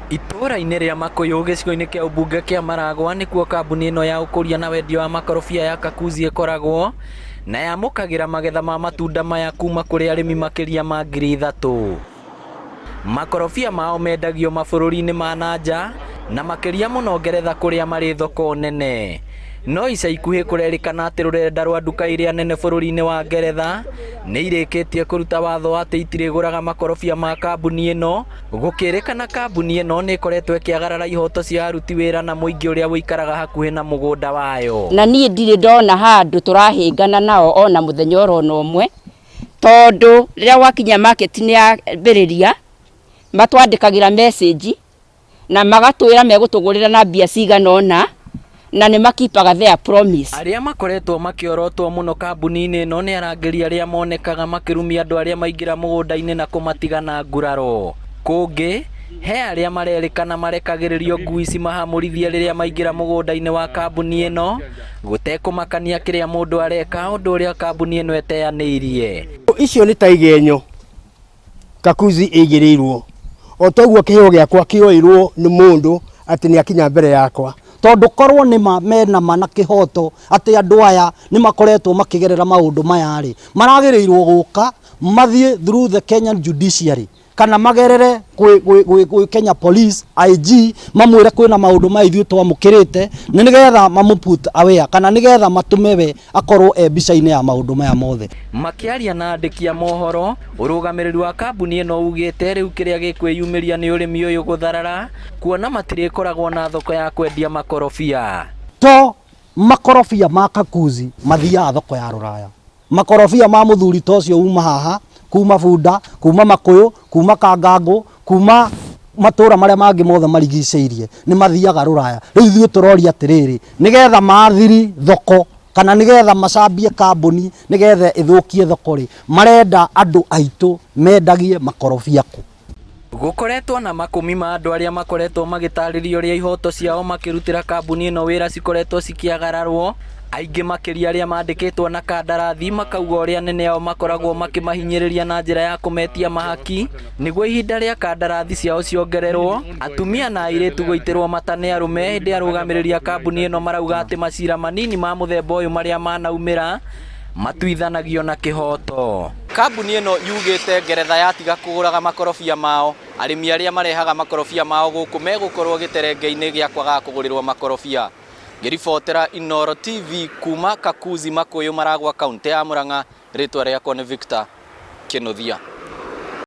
Itũũra-inĩ rĩa Makũyũ gĩcigo-inĩ kĩa ũmbunge kĩa Maragwa nĩkuo kambuni ĩno ya ũkũria na wendia wa makorobia ya Kakuzi ĩkoragwo na yamũkagĩra magetha ma matunda maya kuma kũrĩ arĩmi makĩria ma 3,000. Makorobia mao mendagio mabũrũri-inĩ ma na nja na makĩria mũno Ngeretha kũrĩa marĩ thoko nene. No ica ikuhĩ kũrerĩkana atĩ rũrenda rwa nduka iria nene bũrũri-inĩ wa Ngeretha nĩ irĩkĩtie kũruta watho atĩ itirĩgũraga makorobia ma kambuni ĩno. Gũkĩrĩkana kambuni ĩno nĩ ĩkoretwo ĩkĩagarara ihoto cia aruti wĩra na mũingĩ ũrĩa ũikaraga hakuhĩ na mũgũnda wayo. Na niĩ ndirĩ ndona handũ tũrahĩngana nao ona mũthenya oro na ũmwe, tondũ rĩrĩa gwakinya market nĩ yambĩrĩria, matwandĩkagĩra message na magatwĩra megũtũgũrĩra na mbia cigana ũna, na nĩ makipaga their promise. Arĩa makoretwo makĩorotwo mũno kambuni-inĩ ĩno nĩ arangĩri arĩa monekaga makĩrumia andũ arĩa maingĩra mũgũnda-inĩ na kũmatiga na nguraro. Kũngĩ, he arĩa marerĩkana marekagĩrĩrio ngui cimahamũrithie rĩrĩa maingĩra mũgũnda-inĩ wa kambuni ĩno gũtekũmakania kĩrĩa mũndũ areka ũndũ ũrĩa kambuni ĩno ĩteanĩirie. Icio nĩ ta igenyo Kakuzi ĩigĩrĩirwo. O toguo kĩheo gĩakwa kĩoirwo nĩ mũndũ atĩ nĩ akinya mbere yakwa. Tondũ korwo nĩ ma mena ma na kĩhoto atĩ andũ aya nĩ makoretwo makĩgerera maũndũ maya rĩ, maragĩrĩirwo gũka mathiĩ through the Kenyan judiciary kana magerere gwĩ, gwĩ, gwĩ, gwĩ Kenya Police IG mamwĩre kwĩna maũndũ maya ithuĩ twamũkĩrĩte nĩ nĩgetha mamũ put aware kana nĩgetha matũme we akorwo e mbica-inĩ ya maũndũ maya mothe. Makĩaria na andĩki a mohoro, ũrũgamĩrĩri wa kambuni ĩno ugĩte rĩu kĩrĩa gĩkwĩyumĩria nĩ ũrĩmi ũyũ gũtharara kuona matirĩkoragwo na thoko ya kwendia makorobia. To makorobia ma Kakuzi mathiaga thoko ya rũraya. Makorobia ma mũthuri ta ũcio uma haha, kuma Bunda, kuma Makũyũ, kuma Kangangũ, kuma matũra marĩa mangĩ mothe marigicĩirie nĩ mathiaga rũraya. Rĩu ithuĩ tũroria atĩrĩrĩ, nĩgetha maathiri thoko kana nĩgetha macambie kambuni nĩgetha ĩthũkie thoko rĩ, marenda andũ aitũ mendagie makorobia kũ? Gũkoretwo na makũmi ma andũ arĩa makoretwo magĩtarĩria ũrĩa ihoto ciao makĩrutĩra kambuni ĩno wĩra cikoretwo cikĩagararwo, aingĩ makĩria arĩa mandĩkĩtwo na kandarathi makauga ũrĩa anene ao makoragwo makĩmahinyĩrĩria na njĩra ya kũmetia mahaki nĩguo ihinda rĩa kandarathi ciao ciongererwo, atumia na airĩtu gũitĩrwo mata nĩ arũme hĩndĩ arũgamĩrĩri a kambuni ĩno marauga atĩ macira manini ma mũthemba ũyũ marĩa manaumĩra matuithanagio na kĩhoto. Kambuni ĩno yugĩte Ngeretha yatiga kũgũraga makorobia mao, arĩmi arĩa marehaga makorobia mao gũkũ megũkorwo gĩterenge-inĩ gĩa kwagaga kũgũrĩrwo makorobia. Ngĩribotera Inooro TV kuma Kakuzi Makũyũ Maragwa kauntĩ ya Murang'a, rĩtwa rĩakwa nĩ Victor Kĩnuthia.